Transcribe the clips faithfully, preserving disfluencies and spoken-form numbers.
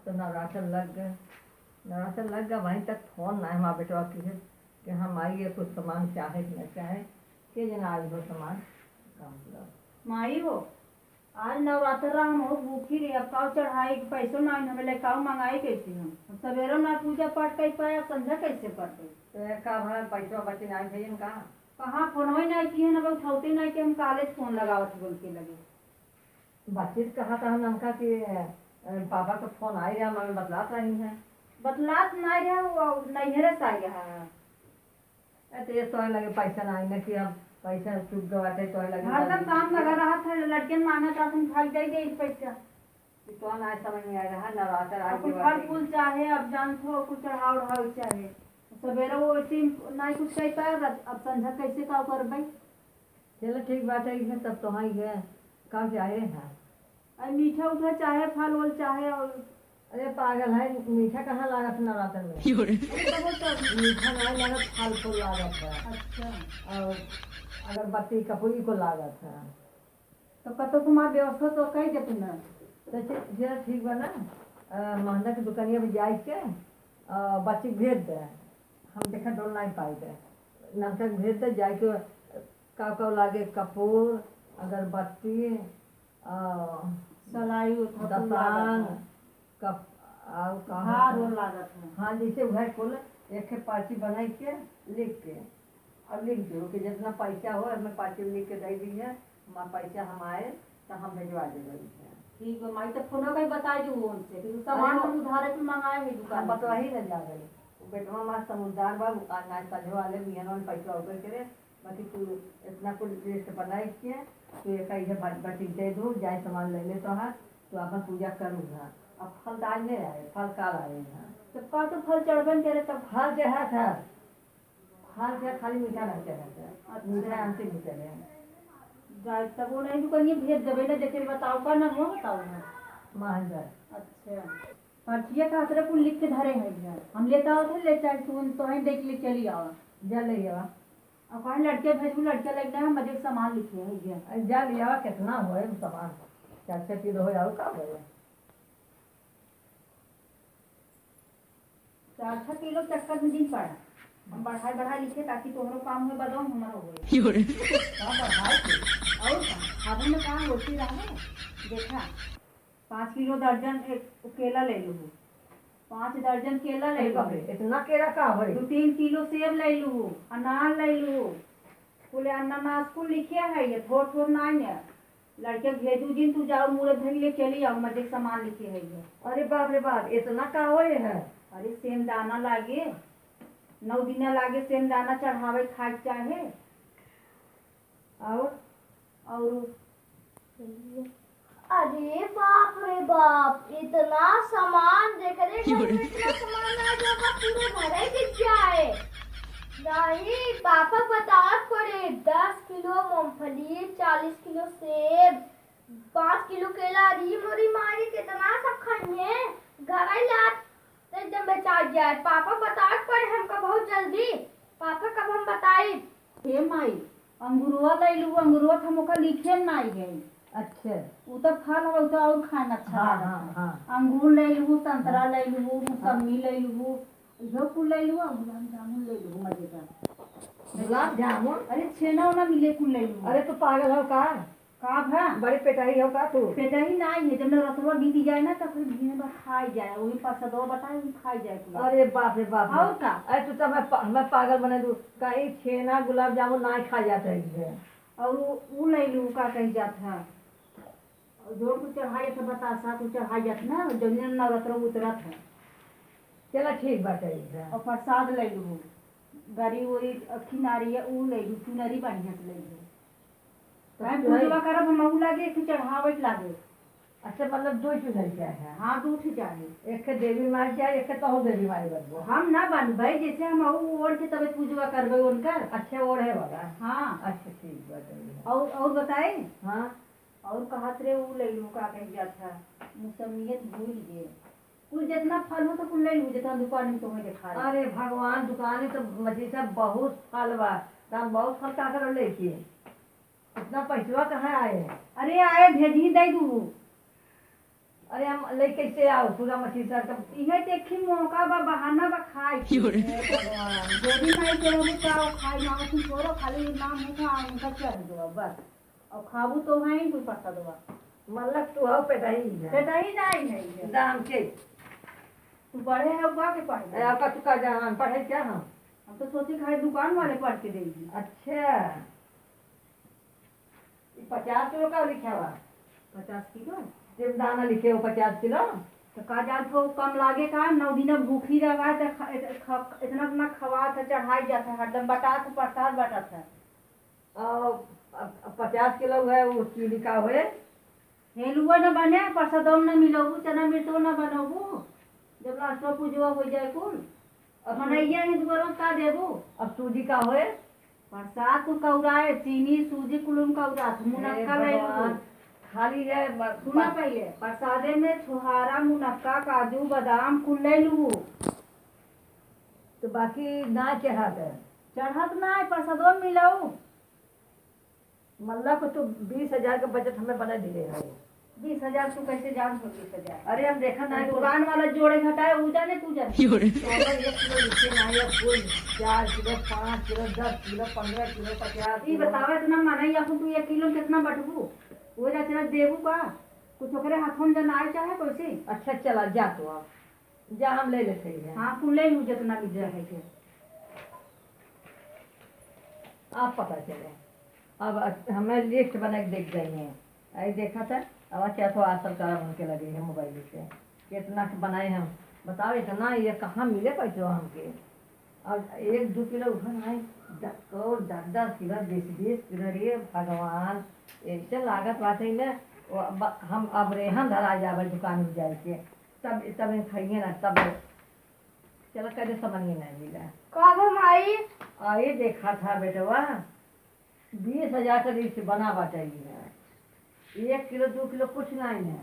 तो नवरात्र लग गए, नवरात्र लग गए, वहीं तक फोन ना हमारे बेटवा की है कि हम आइए, कुछ सामान चाहे कि ना चाहे, के जना आई हो सामान, काम लो। माई हो, आज नवरात्र रहा, हम हो भूखी रही, अब काऊ चढ़ाई के पैसो ना आइन, हमें ले काऊ मंगाई कैसे हम? अब सवेरो ना पूजा पाठ कर पाए, अब संझा कैसे कर पाए? तो ये का भा पैसवा बची ना भेजन का? कहाँ फोनवा ही ना किए ना, उठावते ना कि हम कॉलेज फोन लगावत बोल के लगे। बातचीत कहा था हमका कि, अ, पापा का फोन आई रहा, मगर बतलात रही है। बतलात ना रहा, वो नैहरे से आई रहा है। ए, तो ये तोहे लगे पैसा ना आई ना कि अब पैसा चुप गवाते तोहे लगे हरदम काम लगा रहा था, लड़कियन मांगत रहा, तुम भाग जाई दे पैसा। कि तो ना समझ में आ रहा, नवरात्र आ अब कुछ गया फल है। फूल चाहे, अब जान थो, कुछ चढ़ाव उढ़ाव चाहे। सवेरे वो ऐसे ही ना कुछ कह पाए, अब, अब संझा कैसे का करबे? चलो ठीक बात है, इसमें तब तो हाँ ही है, काम चाहे है। अरे मीठा उठा चाहे, फल वल चाहे, और अरे पागल है, मीठा कहाँ लागत नवरात्र में? यो रे। अरे तब वो तो मीठा नहीं लागत, फल फूल लागत है। अच्छा। और अगरबत्ती कपूरी को लागत है। तो कतो तुम्हार व्यवस्था तो कई देते ना। तो ठी-, जे ठीक बा ना, अ, महंदा के दुकानिया पे जाए के, अ, बच्ची भेज दे। हम देखा डोल नहीं पाई दे। नमका के भेज दे, जाए के, अ, का का लागे, कपूर, अगरबत्ती, अ, सलाई उठा कुल दसान, लागत है। कप-, आउ का हार होता? ओर लागत है। हाँ, जैसे वह कुल एक ठे पर्ची बनाई के लिख के, और लिख दो कि जितना पैसा हो, हमें पर्ची लिख के दे दी है, हमारा पैसा हम आए, तो हम भेजवा दे रही है। ठीक है, माई, तो फोनो का ही बताई दू उनसे, फिर सामान अरे, हम उधारे पे मंगाए हैं दुकान हम से। बतवा ही न जा रही। वो बेटवा हमारा समझदार बा, वो आज ना संझे वाले बिहान वाले पैसा ओकर करे, बाकी तू इतना कुल लिस्ट बनाई के, तू एक ही है बच-, बची दे दू, जाए सामान ले ले तोहार, तू अपन पूजा करूँगा। अब फल तो आज नहीं आए, फल काल आए हैं। जब का तो फल चढ़बे न करे तब। फल चढ़ा था, फल के खाली मीठा नहीं चढ़ा था, अच्छा। मीठा आमती नहीं चढ़े। जाए तब वो नहीं दुकानिए भेज देबे ना, जैसे बताओ का नाम हो बताओ ना। महंजर। अच्छा। पर्चिया का असरा कुल लिख के धरे हैं इधर। हम लेता होते ले चाहे तू तो हैं देख ले चली आवा। जा ले आवा। अब कहाँ लड़के भेजू, लड़के लग गए, हम बजे सामान लिखे हैं ये। अरे जा ले आवा, कितना होए सामान? चार छः किलो हो जाओ, का होए? चार छः किलो चक्कर में दिन पड़ा। हम बढ़ाई बढ़ाई लिखे ताकि तोहरो काम होए, बदो हमारो होए। यो रे। का बढ़ाई के? और का? फागुन में कहाँ होती रहा है? देखा, पाँच किलो दर्जन एक केला ले लूँ, पाँच दर्जन केला ले अरे बाप रे, लूँ, इतना केला का होई? दो तीन किलो सेब ले लूँ, अनार ले लूँ, बोले अनानास कुल लिखे है, ये थोड़ थोड़ ना है। लड़के भेजू जिन, तू जाओ मूरत धरी ले चली आओ, मजे के सामान लिखे है ये। अरे बाप रे बाप, इतना का होए है? अरे सेमदाना लागे, नौ दिना लागे सेमदाना चढ़ावे खाए के चाहे। और? और? अरे बाप रे बाप, इतना सामान, जेकरे घर में इतना सामान ना जो का पूरा घर ही बिक जाए। नहीं, पापा बतावत पड़े, दस किलो मूंगफली, चालीस किलो सेब, पाँच किलो केला, अरे मोरी माई, कितना सब खाइए, घर ही लात तो एकदम बेचार जाए। पापा बताए के पड़े हमका बहुत जल्दी। पापा कब हम बताई? हे माई, अंगुरुआ लैलू, अंगुरुआ तो हम ओका लिखे नाई है। अच्छा। उ तो फल हवे, उ तो और खाए में अच्छा हाँ, लागत हाँ, है। हाँ। अंगूर लैलू, संतरा हाँ। लैलू, हाँ। मौसमी लैलू, इहो कुल लैलू, और गुलाब जामुन लैलू, मजे का। गुलाब जामुन? अरे छेना ओना मिले कुल लैलू। अरे तू पागल हो का? का भा? बड़ी पेटही हो का तू? पेटही नाई है, जब नवरात्रवा बीती जाए ना, तब फिर दिन भर खाई जाए, वही प्रसादवा बताए, वही खाई जाए पूरा। अरे बाप रे बाप रे। और का? अरे तू तो हमें पा-, हमें पागल बना दू। कहीं छेना, गुलाब जामुन नाई खा जात रही है। और उ, उ लैलू का कही जात है। और जो कुछ चढ़ाई जात है, बतासा कुछ चढ़ाई जात ना, जौने नवरात्र उतरत है। चला ठीक बात है। और प्रसाद लैलू, गरी उरी, अखी नारी है, उ लैलू, चुनरी बढ़िया से लैलू। तो भाई, चुनरी पूजवा करब, हम ऊ लागे, एक ठे चढ़ावे के लागे। अच्छा, मतलब दो चुनरी चाहे? हाँ, दो ठे चाहे। एक ठे देवी माई चाहे, एक ठे तहु देवी माई बनबो। हम ना बनबै, जैसे हम ऊ ओढ़ के तबे पूजवा करबै उनकर। अच्छा, ओढ़े वाला? हाँ। अच्छा, ठीक बा, चलिए। और, और बताए? हाँ। और कहत रहे, ऊ ले लू, का कह जात है, मुसम्मियत भूल गए। कुल जितना फल हो तो कुल ले लू, जितना दुकान में तुम्हें देखा रहे। अरे भगवान, दुकान में तो मजीसा बहुत फल बा, तो हम बहुत फल का कर लेके इतना पैसवा कहाँ आए? अरे आए, भेजी दे दू। अरे हम ले कैसे आओ पूरा मछली सर का? इहे देखी मौका बा, बहाना बा खाए के। हे भगवान। देवी माई के रहू का खाई ना, तुम छोड़ो, खाली नाम उठा, उनका चढ़ दो बस। और खाबू तो है ही तू पत्ता दो। मतलब तू हो पेटही है। पेटही नहीं है ये। दाम के? तू बड़े हो बा के पढ़ ए, ले। आपका तू का जान पढ़े क्या हम? हम तो सोचे खाए दुकान वाले पढ़ के देगी। अच्छा। ई पचास किलो का लिखा बा? पचास किलो? जब दाना लिखे हो पचास किलो। तो का जान तो कम लागे का, नौ दिन भूखी रहा है, तो ख-, इत-, ख-, इतना, इतना खवा था, चढ़ाई जाता है, हरदम बटा था, प्रसाद बटा था। और अब, अब पचास किलो है, वो चीनी का होए? हेलुआ न बने, प्रसादम न मिलबू, चना मिर्चो न बनबू, जब लास्ट में पूजवा हो जाए कुल। अब मनैया ही दुआरो का देबू? अब सूजी का होए? प्रसाद कुल कौराए, चीनी, सूजी कुल उन कौरात, मुनक्का हे ले लू। भगवान, खाली है ब-, सुना ब- पहिले, प्रसादे में छोहारा, मुनक्का, काजू, बादाम कुल ले लू। तो बाकी ना चढ़ात है? चढ़त ना है, प्रसादो में मिलाऊ। मल्ला को तो बीस हजार का बजट हमें बना दिले है। बीस हजार तू कैसे जान हो बीस हजार? अरे हम देखा ना तो है दुकान वाला जोड़े घटाए, ऊ जाने तू जाने। योरे। चलो, एक किलो लिखे ना, या फूल चार किलो, पाँच किलो, दस किलो, पन्द्रह किलो, पचास ई किलो। बतावा इतना माने या तू एक किलो कितना बटबू? वो जा चला देबू का? कुछ ओकरे हाथों में जनाए चाहे कैसे? अच्छा चला जा तो अब। जा हम ले लेते हैं। हाँ, तू ले लू जितना भी चाहे के। आप पता चले। अब हमें लिस्ट बना के देख जाइए। आई देखा था, अब अच्छा तो आसल करब उनके लगे है मोबाइल से। कितना के बनाए हम। बताओ इतना ये कहाँ मिले पैसवा हमके? अब एक दो किलो उठन है, द-, और दस दस किलो, बीस बीस किलो, रे भगवान, ऐसे लागत बाटे में, वो अब हम अब रेहन धरा जाबे दुकान में जाए के। तब, तब हम खाइए ना, तब चला कदे समझ में नहीं मिला। का भा माई? आ, ये देखा था बेटवा, बीस हजार का लिस्ट बना बाटे ई है। एक किलो, दो किलो कुछ नहीं है।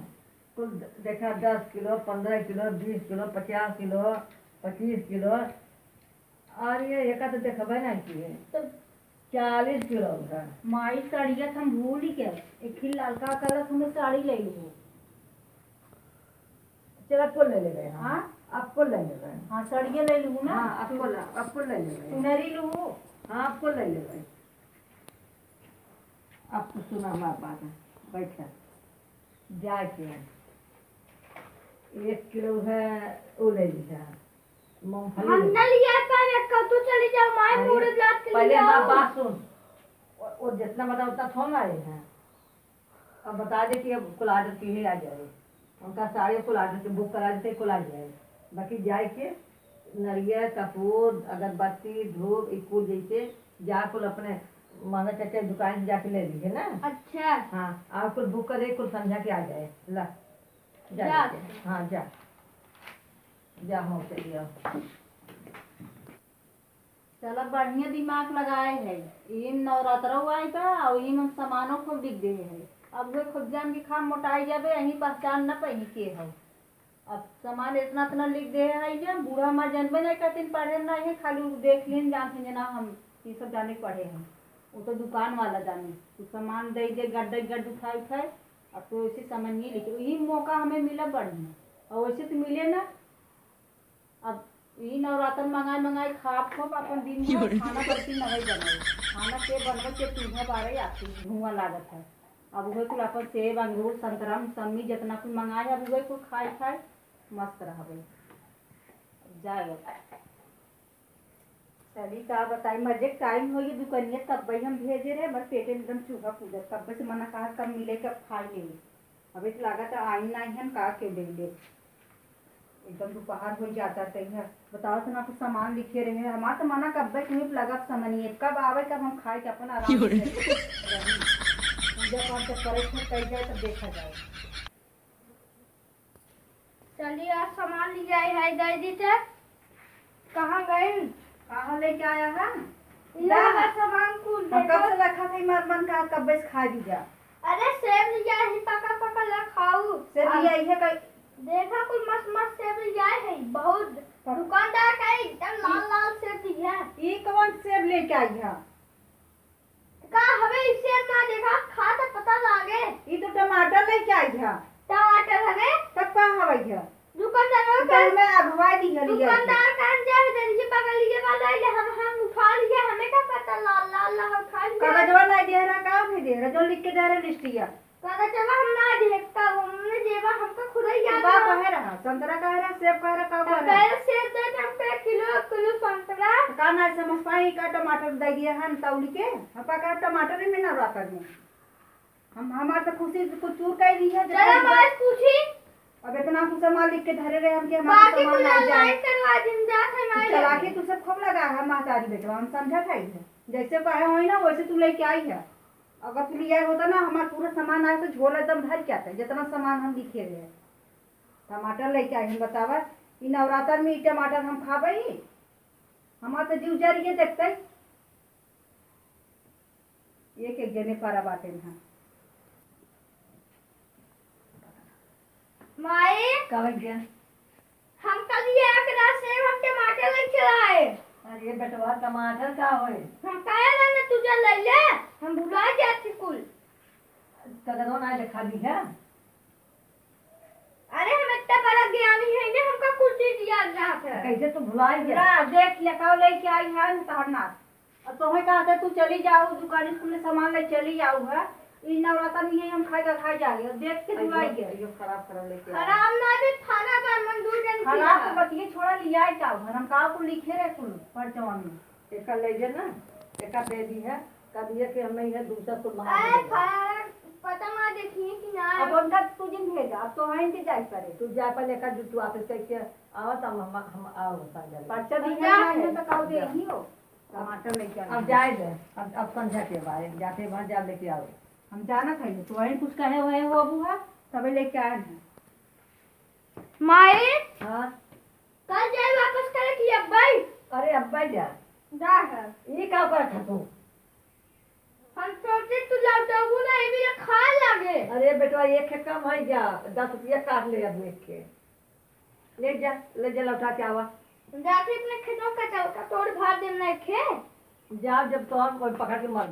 कुल द-, देखा, दस किलो, पन्द्रह किलो, बीस किलो, पचास किलो, पच्चीस किलो। और ये एका तो देखबे नहीं किए। तो चालीस किलो का। माई, साड़िया तो हम भूल ही गए। एक ही लड़का कहलक हमें साड़ी ले लो। चल, आपको ले लेबे, हाँ। हाँ? आपको ले लेबे। हाँ, साड़िया ले लूँ ना। हाँ, आपको ले, आपको ले लेबे। चुनरी लूँ। हाँ, आपको ले लेबे। आपको सुना हमार बात, बैठा। जाके एक किलो है, वो ले लीजिए, मूंगफली ले लीजिए। हम ना लिया पाए, कब तो चली जाओ, माय पहले, मूड़े लात के पहले लिया हमार आओ। बात सुन, वो, वो जितना बना उतना थोड़ा लाए हैं। अब बता दे कि अब कुल order के ही आ जाए, उनका सारे कुल order के book करा देते, कुल आ जाए। बाकी जाए के नरियर, कपूर, अगरबत्ती, धूप, ई कुल जैसे जा कुल अपने मांगा चाचा दुकान से जाके ले लीजिए ना। अच्छा। हाँ, और कुल book करे, कुल समझा के आ जाए। ला, जा जा। लेके। हाँ, जा। जा, हो चलिए। चला, बढ़िया दिमाग लगाए है। इही में नवरात्रो आई बा, और इही में सामानो खूब बिक गए है। अब वे खुद जान के खा मोटाई जाबे, यहीं पहचान न पही के हो। अब सामान इतना इतना लिख दे है, ये बूढ़ा हमार जनबे नहीं करतीन, पढ़े नहीं है, खाली उ देख लीन, जानते हैं ना हम ये सब जाने पढ़े हैं। वो तो दुकान वाला जाने, कुछ सामान दे दे, गड्ढे गड्ढ उठाए उठाए। अब तो ऐसे समझ नहीं लेके, यही मौका हमें मिला बढ़िया, और वैसे तो मिले ना। अब ई नवरात्र मंगाए मंगाए खाब खूब अपन दिन भर खाना बर्ती नहीं बनाई। खाना के बनवे के चूल्हा बारे आती धुआं लागत है। अब उहे कुल अपन सेब, अंगूर, संतरा, मौसमी जितना कुल मंगाए, अब उहे कुल खाए खाए मस्त रहबे। अब जाए अब। चली का बताई, मजे के टाइम हो ये दुकनिया, तब भाई हम भेजे रहे, हमारे पेटे में एकदम चूहा कूदत, तब से मना कहा कब मिले, कब खाई ले। अब इस लागत आई ना ही हम का के बेले। एकदम दोपहर हो जाता तैया। बताओ तो ना कुछ सामान लिखे रहे, हमार तो मना कब्बे तुम्हें लगा समनिए, कब आवे, कब हम खाए के अपन आराम से रही। पूजा पाठ जब करे थे, कही जाए, तब देखा जाए। चलिए, आज सामान ले आए है, दे दी थे। कहाँ गए? कहाँ लेके आया है? ये दा। हमारा सामान कुल हम कब देखो। से रखा था, हमार मन का कब्बे से खा ली जा। अरे, सेब ले आए ही, पका पका ला खाऊ। सेब ले आई है कई? देखा, कुल मस्त मस्त सेब ले आए है, बहुत। पर दुकानदार का एकदम लाल लाल सेब दिया है। ई कौन सेब लेके आई है? का हवे, इसे ना देखा, खा त पता लागे। ई तो टमाटर लेके आई है। टमाटर हवे? त हमें अगवा दिहल गया। दुकानदार कान जाए, जल्दी पकड़ लीजिए, वाला ले हम, हम उठा लिए, हमें का पता, लाल, लाल, लाल उठा लिए। कागजवा नहीं दे रहा, का नहीं दे रहा, जो लिख के दे रहा लिस्टिया। कागजवा हम ना दे, का हमने जेबा, हमका खुद ही तू याद का रहा। कहे रहा, संतरा कहे रहा, सेब कहे रहा, का तो कहे रहा? पहले सेब दे दे हमको एक किलो, एक किलो संतरा। तो का ना समझ पाई, का टमाटर दे दिया हम तौली के, हम का कहे टमाटर ही में ना रहा करने। हम, हमार तो खुशी कुछ चूर कर दी है, चलो जितना बस पूछी। अब इतना कुछ सामान लिख के धरे रहे हम कि हमारा बाकी सामान कुल ना जाए। Online करवा दिन, जात है तू माई चलाकी लगे। तू सब खूब लगा है महतारी बेटवा, हम समझत है इधर। जैसे कहे होई ना वैसे तू लेके आई है। अगर तू लिया होता ना हमार पूरा सामान आए तो झोला एकदम भर के आता, जितना सामान हम लिखे रहे। टमाटर लेके आई हम, बतावा, ई नवरात्र में ई टमाटर हम खाबे? हमार तो जीव जरिए देखते। एक एक जने पारा बाटे ना। माई, का बन गया? हम कल ये एक रात से हम टमाटर लेके आए। अरे बेटवा, टमाटर का होए? हम कहे ना, ना तुझे ले ले, हम भुला जाती कुल। कदरो ना देखा दी है। अरे, हम इतना बड़ा ज्ञानी है ना, हमका कुछ चीज याद रहत है। कैसे तू भुला गया? ना, देख ले, का लेके आई है, तोहर नाथ। अब तोहे कहा था, तू चली जाओ, दुकान से कुल सामान ले चली जाओ है। ई नवरात्र में ये हम खाए का खाए जाए, अब देख के अइयो, भुलाई गए। अइयो, खराब, खराब लेके आ। खराब ना दे, खाना बा, मन दू जन खराब पीछा। तो बतिये छोड़ा, लिया जाओ है, हम का कुल लिखे रहे कुल परचवा में। एका ले जे ना, एका दे दी है, कब ये कि हमें ये दूसरा कुल मार अरे देगा। खराब, पता ना देखिए कि ना। अब उनका तू जिन भेजा, अब तो वहीं के जाए पड़े। तू जा पहले एका जूतू वापस करके आवा, तब हम, हम आओ संजय। पर्चा हम दी जा है, रहे हैं। तो काऊ दे ही हो। टमाटर लेके आ अब गए। जाए दे, अब, अब संझा के बारे में जाते वहाँ जा लेके आओ। हम जानत है, तो वहीं कुछ कहे हुए हो अबू है, तबे लेके आए हैं। माई, हाँ? कल जाए वापस करे कि अब्बाई? अरे अब्बाई जा। जा है। ये का करत है तू? हम सोचे तू लौटबू ना, ये भी खाए लागे। अरे बेटवा, एक है कम है जा, दस रुपया काट ले अब एक के। ले जा, ले जा, लौटा के आवा। जाके अपने खेतों का चौका तोड़ भार देम ना खे। जाओ, जब तोहर कोई पकड़ के मर